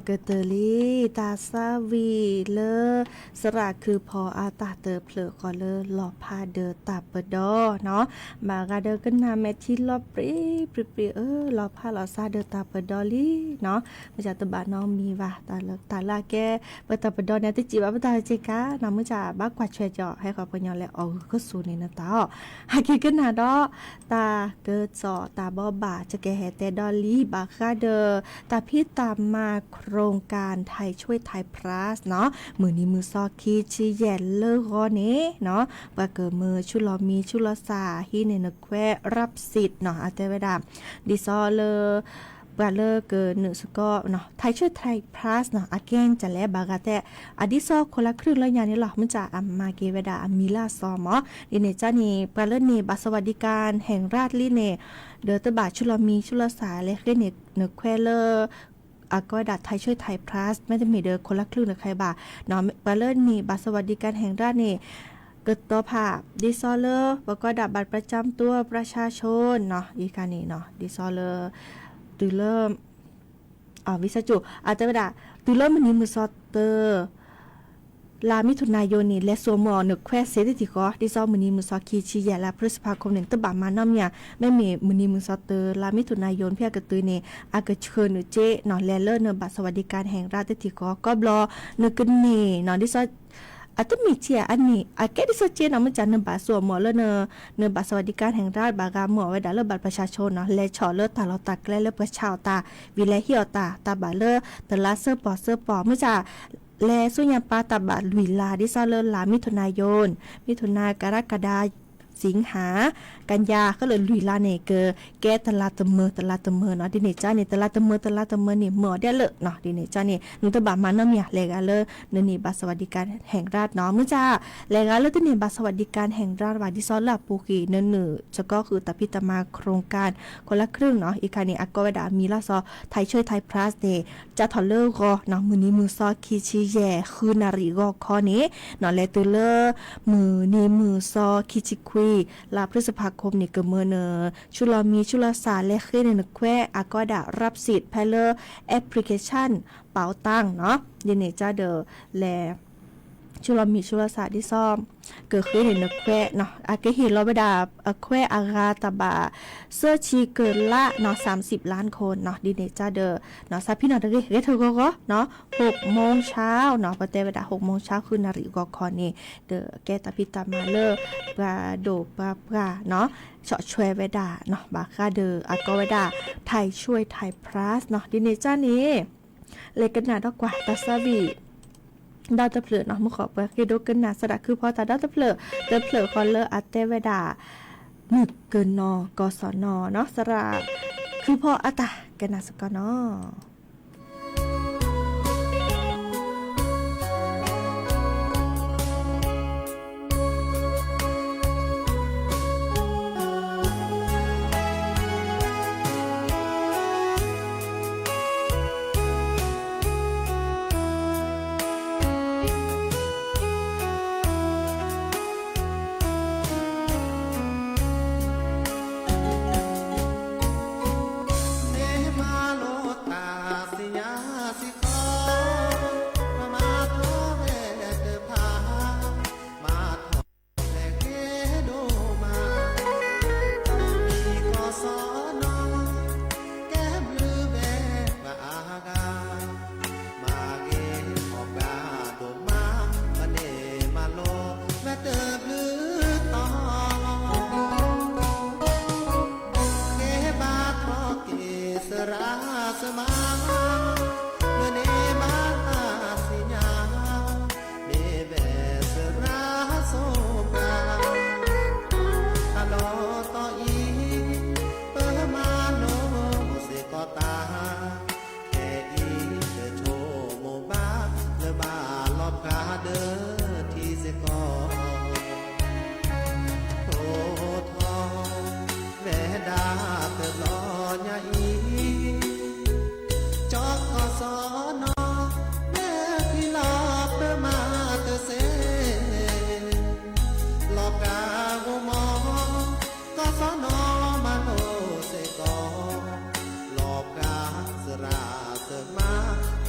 ကတၢၢ်လံ တၢ်သးဝံၣ်လၢ သရၣ်ခုဖီအတၢ်တဖျၢၣ်ဃီလၢလီၤဖးဒီးတၢ်ပဒီနီၤ, ဘၣ်ဃးဒီးကနၣ်မဲာ်ထံလီၤပြံပြံပြံဧၢ, လီၤဖးလီၤစၢ်ဒီးတၢ်ပဒီလံနီၤ, မ့ၢ်တၢ်တဘၣ်နီတမံၤဘၣ်, တၢ်လၢအကဲ ပတၢ်ပဒီန့ၣ် တစံးဘၣ်ပတၢ်က့ၤကါနီၤ, မ့ၢ်တၢ်ဘၣ်ကွၢ်ဆွဲကီး ဟဲဃီၤပှၤကညီလဲၤအီၣ်ဂုာ်ကစူၤန့ၣ်နတၢ်အီၤ, ဟဲက့ၤကနၣ်ဒီး တၢ်ကစီၣ်တၢ်ဘိးဘၣ် ကကဟဲတဲဒီးလံ ဘၣ်ဃးဒီး တၢ်ဖံးတၢ်မၤ โครงการไทยช่วยไทยพลัสနီၤ, မုၢ်နံၤမုၢ်သီခံဆံယဲၢ်လၢဂီၤန့ၣ်နီၤ, ပှၤကမၤဆူၣ်လီၤမံဆူၣ်လီၤစၢ် ဟံးန့ၢ်နခွဲ รับสิทธิ์နီၤ, အတဲဝဲဒၣ် ဒ်သိးလၢ ပှၤလၢကနုာ်စ့ၢ်ကီး ไทยช่วยไทยพลัสနီၤ, အကဲကလဲၣ် ဘၣ်ဃးတဲ အဒ်သိး คนละครึ่งလၢညါန့ၣ်လီၤ, မ့ၢ်တၢ်အမၤက့ၤဝဲဒၣ်အမံၤလၢအသီမး, ဒ်န့ၣ်ကန့ၣ် ပှၤလၢန့ၢ် บัตรสวัสดิการแห่งรัฐလံန့ၣ် ဒီးတဘၣ်ဆူၣ်လီၤမံဆူၣ်လီၤစၢ် လဲၤဃ့န့ၢ်နခွဲလၢ အကိးဝဲဒၣ် ไทยช่วยไทยพลัส မ့တမ့ၢ်ဒီး คนละครึ่งတခါဘၣ်, ပှၤလၢန့ၢ် บัตรสวัสดิการแห่งรัฐန့ၣ် ကတီၤဖး ဒ်သိးလၢ ပကိးဒၣ် บัตรประจำตัวประชาชนနီၤ, အံၤခါန့ၣ်နီၤ, ဒ်သိးလၢ တုၤလၢ ဝံသကၠိၣ် အတဲဝဲဒၣ် တုၤလၢမုၢ်နံၤမုၢ်သီတၢ လါမံထူၣ်နၤယိၤန့ၣ် လဲၤစိာ်မုာ်အီၤနခွဲစ့တထံၣ်ဃီ, ဒ်သိးမုၢ်နံၤမုၢ်သီခံဆံယဲၢ်လါ พฤษภาคมန့ၣ် တဘၣ်မၤနီတမံၤဧါ, မ့မ့ၢ်မုၢ်နံၤမုၢ်သီတၢ လါမံထူၣ်နၤယိၤဖဲအကတုၤန့ၣ် အကဆှၢနုာ်စ့နီၤ, လဲၤလၢန บัตรสวัสดิการแห่งรัฐတထံၣ်ဃီ ကီဘျီ နကန့ၢ်နီၤ, ဒ်သိး အတမ့ၢ်စ့ဧါ, အန့ၣ် အကဲဒ်သိးစ့နီၤ, မ့ၢ်တၢ်န บัตรစိာ်မုာ်လၢ န บัตรสวัสดิการแห่งรัฐ ဘၣ်ဂၤမုာ်အီၤဝဲဒၣ်လၢ บัตรประชาชนနီၤ, လဲၤဆီၣ်လၢတၢ်လီၢ်တၢ်ကျဲလၢပှၤဆါအီၣ်တၢ် ဝံၤလဲၤဟ့ၣ်အီၣ်တၢ် တၢ်ဘၣ်လၢတလါဆၢပီၢ်ဆၢပီၢ်, မ့ၢ်တၢ် လဲၤဆူညါပၢ်တၢ်ဘၣ်လွံၢ်လါ ဒ်သိးလၢ လါမံထူၣ်နၤယိၤ, မံထူၣ်နၤ ကရကဒါ สิงหา กันยา ခဲလၢာ်လွံၢ်လါန့ၣ် ကကဲတလါတမၢ တလါတမၢနီၤ, ဒ်န့ၣ်ကန့ၣ် တလါတမၢ တလါတမၢန့ၣ် မုာ်အီၤဒ်လၢနီၤ, ဒ်န့ၣ်ကန့ၣ် နတဘၣ်မၤနီတမံၤဧါ, လဲၤဂၤလၢနန့ၢ် บัตรสวัสดิการแห่งรัฐနီၤ, မ့ၢ်တၢ် လဲၤဂၤလၢတန့ၢ် บัตรสวัสดิการแห่งรัฐဘၣ် ဒ်သိးလၢအပူၤကွံာ် နနုာ်စ့ၢ်ကီးဃုာ်တၢ်ဖံးတၢ်မၤ โครงการคนละครึ่งနီၤ, အံၤခါန့ၣ် အကိးဝဲဒၣ်အမံၤလၢစီၤ ไทยช่วยไทยพลัสန့ၣ် စးထီၣ်လၢဂီၤနီၤ, မုၢ်နံၤမုၢ်သီခံဆံယဲၢ် ဃုနၣ်ရံၣ်ဂီၤခီန့ၣ်နီၤ, လဲၤတုၤလၢ မုၢ်နံၤမုၢ်သီခံဆံခွံ လါ พฤษภาคมန့ၣ် ကမၢန ဆူၣ်လီၤမံဆူၣ်လီၤစၢ် လဲၤဃ့န့ၢ်နခွဲ အကိးဝဲဒၣ် รับสิทธิ์ ဖဲလၢ application เป๋าตังနီၤ, ဒ်န့ၣ်ကဒီး လဲၤ ဆူၣ်လီၤမံဆူၣ်လီၤစၢ် ဒ်သိး ကဃ့န့ၢ်နခွဲနီၤ, အကဟ့ၣ်လီၤဝဲဒၣ်အခွဲအဂၤတၢ်ဘၣ် သၢဆံကလးနီၤ, สามสิบล้านคนနီၤ, ဒ်န့ၣ်ကဒီး စးဖံးနီၤတဂ့ၤ ဂဲၤထၢၣ်ဂီၤဂီၤနီၤ, หกโมงเช้าနီၤ, ပတဲဝဲဒၣ် หกโมงเช้า ဃုနၣ်ရံၣ်ဂီၤခီန့ၣ် ဒီးကဲတၢ်ဖံးတၢ်မၤလၢ ပှၤဒိၣ်ပှၤပှၢ်နီၤ, ဆီၣ်ထွဲဝဲဒၣ်နီၤ, ဘၣ်ဃးဒီးအကိးဝဲဒၣ် ไทยช่วยไทยพลัสနီၤ, ဒ်န့ၣ်ကန့ၣ် လဲၤကနၣ်ဒီးကွၢ်တၢ်သးဝံၣ် ဒီတဖျၢၣ်နီၤ, မုၢ်ဃီပှၤဃ့ဒိကနၣ်သရၣ်ခုဖီတၢ်ဒီတဖျၢၣ်, တဖျၢၣ်ဃီလၢအတဲဝဲဒၣ် မုၢ်ကနီၤ ကီၢ်စီၣ်နီၤနီၤ, သရၣ်ခုဖီအတၢ်ကနၣ်စ့ၢ်က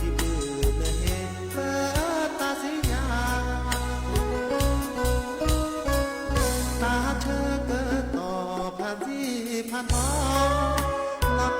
ီးနီၤ. ထီၣ်, လီၤတ့ၢ်ဂိၢ်မီၢ်စ့ၢ်ကီး, အတၢ်မိၢ်လီၤဖးစးဒၢနၤ, အိၣ်ကီၢ်စီနီၤ, တၢ်သးဖှံနီၢ်နၤဒံးဘၣ်, မုၢ်နၤအံၤလၢကပိာ်ကျါ, နီၢ်ဘၣ်မုၢ်နီၢ်လၢကီၢ်စီနီၤ. ဖျိထီၣ်ဝဲဒၣ်တဘျီညါအံၤ, ကၠီကီၢ်စီနီၤ, မ့ၢ်ထံၣ်လီၤပမၤတသ့, လီၤဖးဂိၢ်မီၢ်, ကီၢ်စီနီၤမၤလိစ့ၢ်ကီး, လီၤဖးစရၣ်စၢမါ, ထံဘျုးနဟ့ၣ်ပတၢ်စံၣ်ညီၣ် တၢ်ဆၢကတီၢ်ဖးမံဖးထီ, လီၤတ့ၢ်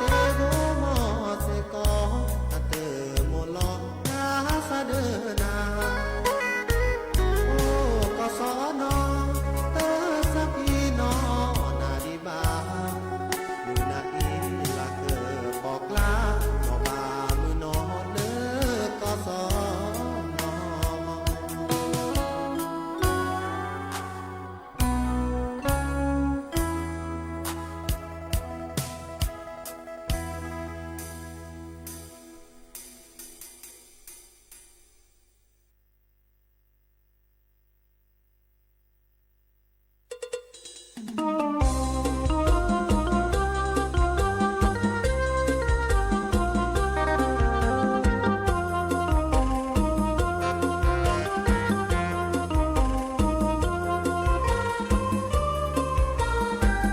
ဂိၢ်မီၢ်စ့ၢ်ကီး, အတၢ်မိၢ်လီၤဖးစးဒၢနၤ, အိၣ်ကီၢ်စီနီၤ, တၢ်သးဖှံနီၢ်နၤဒံးဘၣ်, မုၢ်နၤအံၤလၢကပိာ်ကျါ, နီၢ်ဘၣ်မုၢ်နီၢ်လၢကီၢ်စီနီၤ.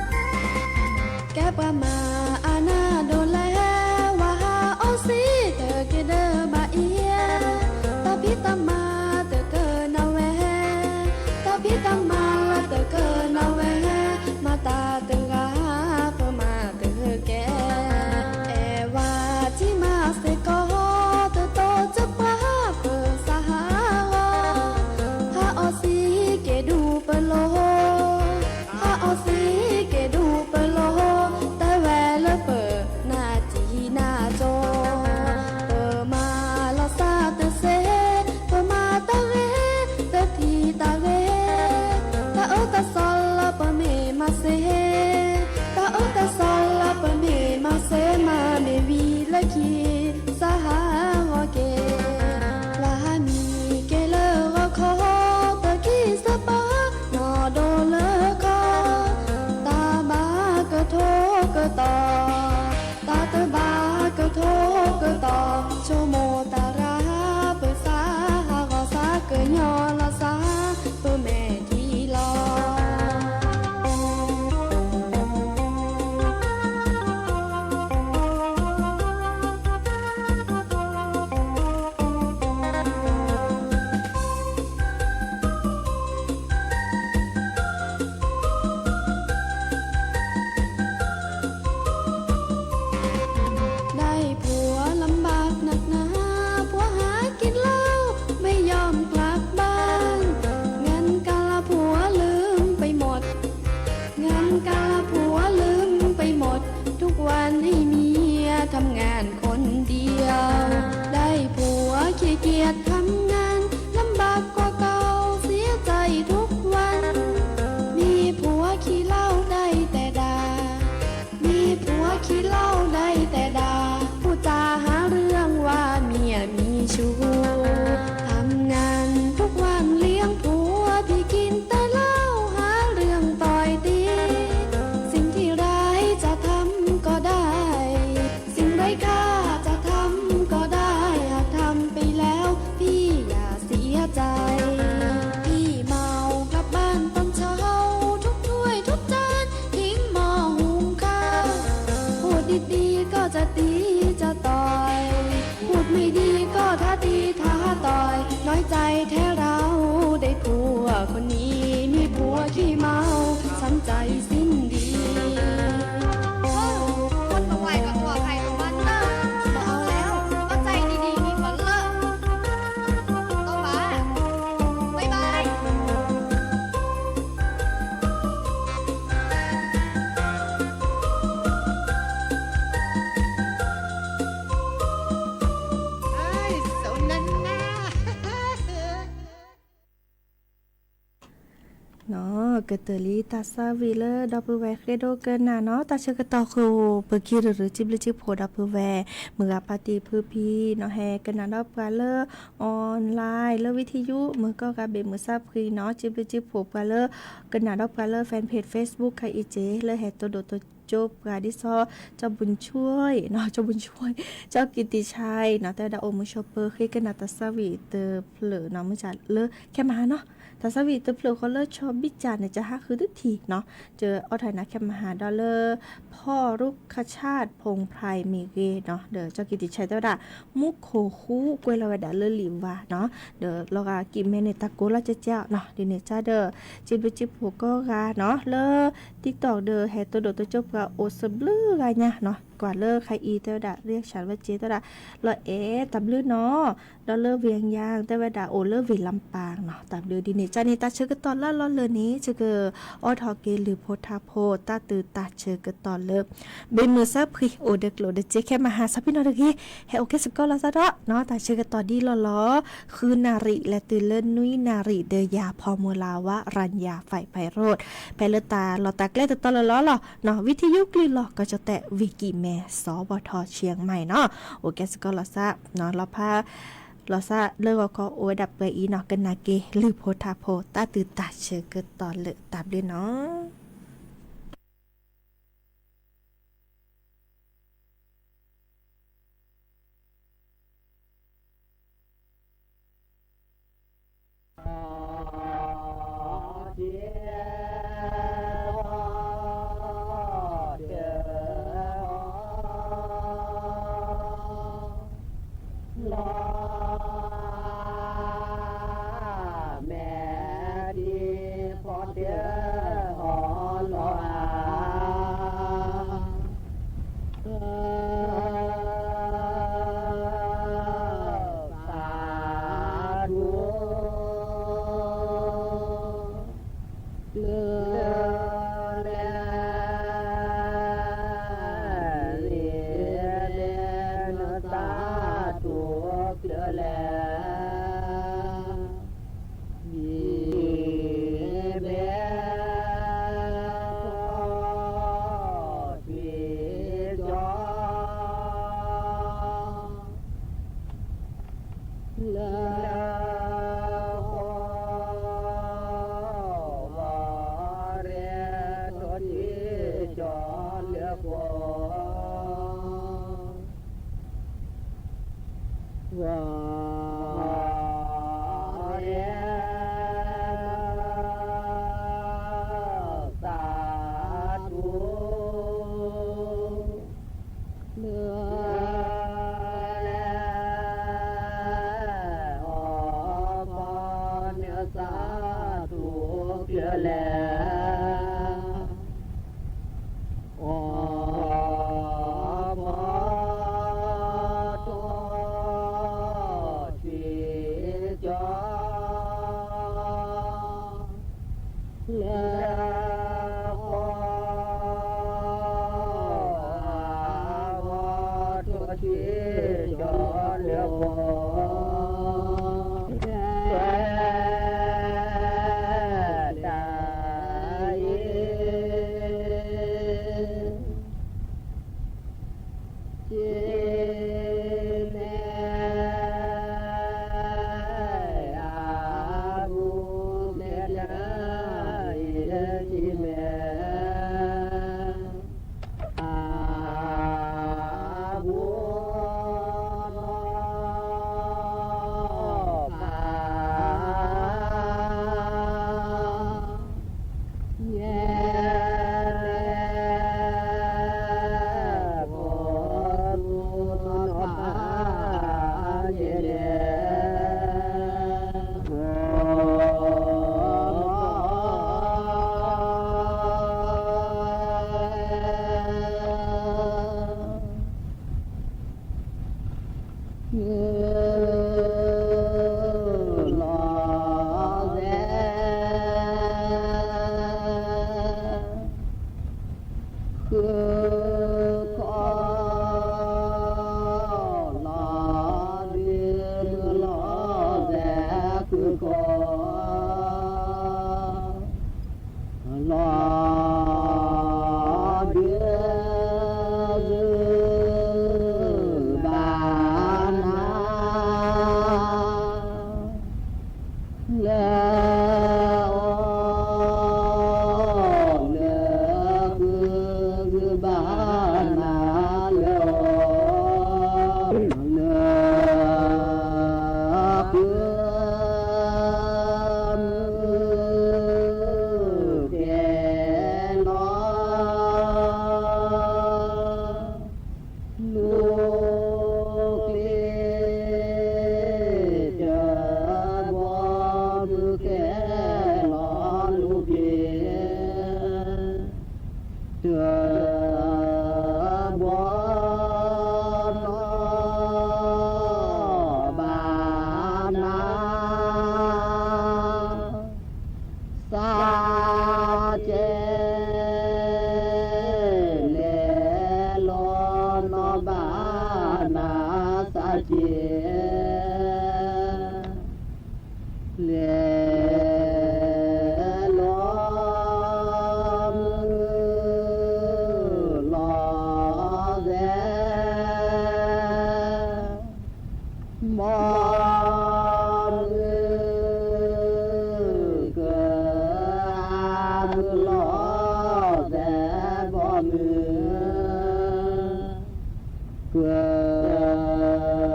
ကဲပှၤမၤအနၢ်ဒိးလဲၣ်, ဝၤဟးအီစံတက့ၤဒၢဘၣ်အံၤ, တၢ်ဖံးတၢ်မၤတကနၣ်ဝဲ, တၢ်ဖံးတၢ်မၤတကနၣ်ဝဲ, မၤတၢ်တဂၤ ပမၤတကဲ, အဲၣ်ဝဲထံမၤစ့ၢ်ကီး, တတိၤတပှၢ်ပသးဟးဂီၤ, ဟးအီစံက့ၤဒူပလီၢ် ဟးအီစံက့ၤဒူပလီၢ်, တဲဝဲလၢပနၢ်တံၢ်နၢ်တီၢ်, ပမၤလီၤစၢ်တသ့, ပမၤတၢ်ဂ့ၤ, ပဖံးတၢ်ဂ့ၤ, တၢ်အၢတၢ်သီလၢပမ့ၢ်မၤစ့, တၢ်အၢတၢ်သီလၢပမ့ၢ်မၤစ့ မၤမ့ၢ်ဝံၤလၢခံ သးဟးဂီၤက့ၤ, လၢဟးမံက့ၤလၢဂီၤခီ, တခံစပၤနီၢ်ဒိၣ်လၢခီ, တၢ်ဘၣ်ကထိကတီၢ်, တၢ်တဘၣ်ကထိကတီၢ်, ဆိကမိၣ်တၢ်ရၤ ပသးဟးဂီၤသးကညီၤလီၤသး ပမဲာ်ထံလီၤ. ได้ผัวลำบากนักหนา ผัวหากินเหล้าไม่ยอมกลับบ้าน งานการละผัวลืมไปหมด งานการละผัวลืมไปหมด ทุกวันให้เมียทำงานคนเดียว ได้ผัวขี้เกียจทำงาน ลำบากกว่าเก่า เสียใจทุกวัน มีผัวขี้เหล้าได้แต่ด่า มีผัวขี้เหล้าได้แต่ด่า พูดจาหาเรื่องว่าเมียมีชู้ ทำงานทุกวันเลี้ยงผัว พี่กินแต่เหล้า หาเรื่องต่อยตี เออ คนมาไหว้ก็ตัวใครตัวมันเนอะ ไม่เอาแล้ว ก็ใจดีๆ มีมาเลิก ต้องมา บ๊ายบาย เอ้ย สนนั้นนะ နီၢ် ကတၢၢ်လံတၢ်သးဝံၣ်လၢဒီပုၢ်ဝဲၢ်ဃ့ဒိကနၣ်နီၢ် တၢ်ဆၢကတီၢ်ဃုာ် ပက့ၤရူၤရူၤ စံးဘျုးစံးဖှိၣ်ဒီပုၢ်ဝဲၢ် မုၢ်ဂၤပၢ်တံၤဖုဖံနီၢ် ဟဲကနၣ်ဒီးပှၤလၢ online လၢဝံၤထံယူ မုၢ်ကီၢ်ဂၤဘ့ၣ်မုၢ်ဆါဖှံနီၢ် စံးဘျုးစံးဖှိၣ်ပှၤလၢ ကနၣ်ဒီးပှၤလၢ fan page Facebook ခဲအံၤက့ၤ လၢဟဲတိၢ်ဒိၣ်တိၢ်ကၠိပှၤဒ်သိး ကၠီဘူၣ်ဆှၢနီၢ် ကၠီဘူၣ်ဆှၢ ကၠီကံၢ်တံၢ်ဆဲးနီၢ် တဲဝဲဒၣ်အိၣ်မူဆိးပၢၤဃ့ကနၣ်တၢ်သးဝံၣ်တဖျၢၣ်နီၢ် မုၢ်ဆါလၢခဲမဟါနီၢ် တၢ်သးဝံၣ်တဖျၢၣ်ဃီလၢဆီဘံၣ်ကၠၣ်န့ၣ် ကဟးဃုတထံၣ်နီၢ် ကၠီအီၣ်ထီၣ်နၤခဲမဟါဒီးလၢ ဖီၣ်ရူခၣ်ဆၣ်ဖိၣ်ဖရၢၣ်မ့ၢ်ဂ့ၤနီၢ် ဒီးကၠီကံၢ်တံၢ်ဆဲးတဲဝဲဒၣ် မူခိၣ်ဃူကွဲးလီၤဝဲဒၣ်လၢလံာ်ဝါနီၢ် ဒီးလီၤဂာ်ကံၢ်မဲန့ၣ် တၢ်ကိးလီၤကဲကဲနီၢ် ဒ်န့ၣ်ကဒီး စံးဘျုးစံးဖှိၣ်ကိးဂၤနီၢ် လၢ TikTok ဒီးဟဲတိၢ်ဒိၣ်တိၢ်ကၠိပှၤအိၣ်သဘျုးဂၤညါနီၢ် ကွၢ်လၢခဲအံၤတဲဝဲဒၣ် reaction ဝဲက့ၤတဲဝဲဒၣ် လီၤအဲၣ်တၢ်ဘျုးနီၢ် ဒီးလၢဝ့ၢ်ယၣ်တဲဝဲဒၣ်အိၣ်လၢဝ့ၢ်လၢပၢ်နီၢ် တၢ်ဘျုးဒ်န့ၣ် ကန့ၣ်တၢ်ဆၢကတီၢ်လၢလီၢ်လၢ်န့ၣ် ဆၢကအိးထီၣ်က့ၤလုၢ်ဖိထါဖိ တၢ်တုၤတၢ်ဆၢကတီၢ်လၢ ဘ့ၣ်မုၢ်ဆါဖှံ အိၣ်ဒီးကျိၣ်ဒီးစ့ခဲမဟါ ဆၢဖံနီၣ်တဂ့ၤ ဟဲအိၣ်ကဲစ့ၢ်ကီးလီၤသးဒီးနီၢ် တၢ်ဆၢကတီၢ်ဒ်လီၢ်လီၢ် ဃုနၣ်ရံၣ်လဲၤတုၤလၢနွံနၣ်ရံၣ် ဒီးယၤဖီမုၢ်လၢ်ဝါ ရၣ်ယၤ ဖဲးဖဲးရိၣ် ဖဲလၢတၢ်လီၢ်တၢ်ကျဲတတီၤလၢလီၢ်လီၢ်နီၢ် ဝံၤထံယူကလုၢ်လီၢ်ကီၢ်ကၠီၣ်တဲၣ် ဝ့ၢ်ကံၢ်မဲ စဘထဆံးမၢၣ်နီၢ် အိၣ်ကဲစ့ၢ်ကီးလီၤသး လီၤဖး လီၤသးလၢဂီၤခီအိၣ်ဝဲဒၣ်ပှဲၤအံၤနီၢ် ကနၣ်က့ၤလုၢ်ဖိထါဖိ တၢ်တုၤတၢ်ဆၢကတီၢ်လၢတၢ်ဘျုးနီၢ် ဃုခီ လီၤဒုးမုၢ်လီၤစဲးဃုခီ လီၤဒုး ဘၣ်နၤ လၢအီၣ်လၢဃု ဘၣ်နၤလၢအီၣ်လၢဃု မုၢ်ကဲၤလီၤ လူၤကျ့ တဘီ မုၢ်ကဲၤလီၤ လူၤကျ့ တဘီ နီၢ်ဘၣ်နၤ စးကဲ လဲၤလီၤ နီၢ်ဘၣ်နၤ စးကဲ လဲၤလီၤ မုၢ်လီၤစဲး ဘီမုၢ်က အါ မုၢ်လီၤစဲး ဘီမုၢ်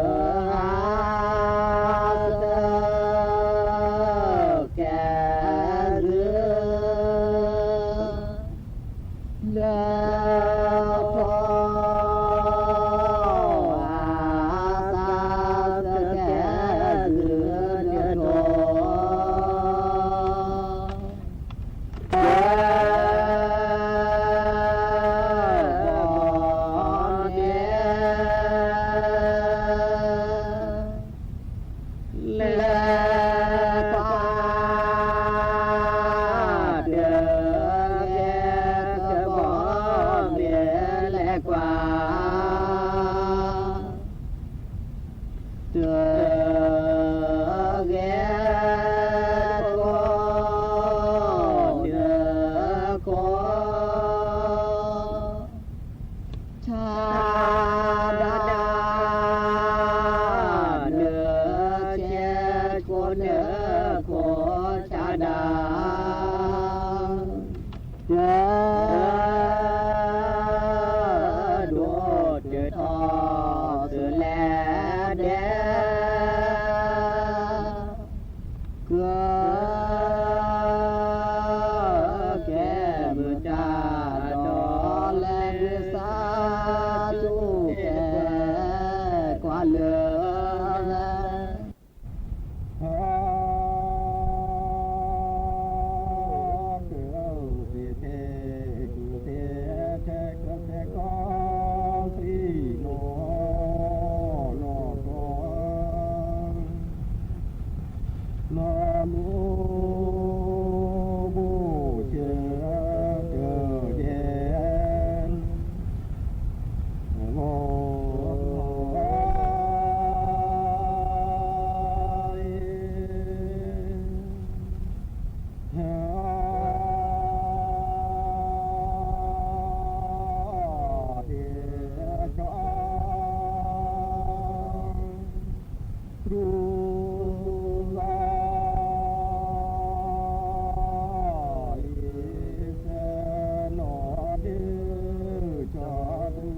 က အါ စကဲးစ လၢထီ အါ စကဲးစ လၢထီ ကဲ ဘီန့ၣ် လဲၤကွၢ် တဂဲၤတဘီ မ့ၢ်လဲၤကွၢ် တဂဲၤတဘီ နခီ ဆါဒၣ် နဆဲးကိး နခီ ဆါဒၣ် တ ဒိၣ်တထီ တလဲၤဒဲး က ကဲမုၢ်တၢ်ဒီး လဲၤဒုးစၢ် တူၢ်ကဲကွၢ်လၢ ဟဲ ကသ့ ကသ့ ထဲကသဲကီ သံနီၢ်နီၢ်ကီ နီၢ်လူ ဘိၣ်စၢၤ တဒဲး ဂီၤ ဟဲ ဒဲးကီ တြူၢ်လီၤ ယစဲနီၢ်ဒုး ကၠီတြူ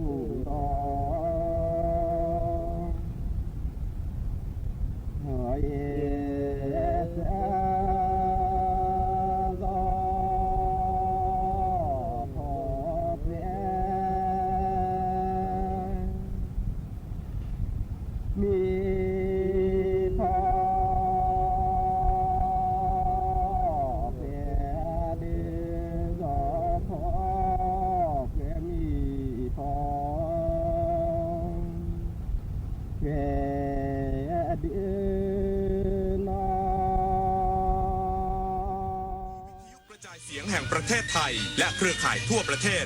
ၢ်လီၤ ယစဲလီၤ ထီၣ်ပှဲၤ မ့ၢ်ဖီ ပှဲၤဒ်သိးထီၣ်ပှဲၤမ့ၢ်ဖီ ပှဲၤဒ်နီၢ် วิทยุกระจายเสียงแห่งประเทศไทยและเครือข่ายทั่วประเทศ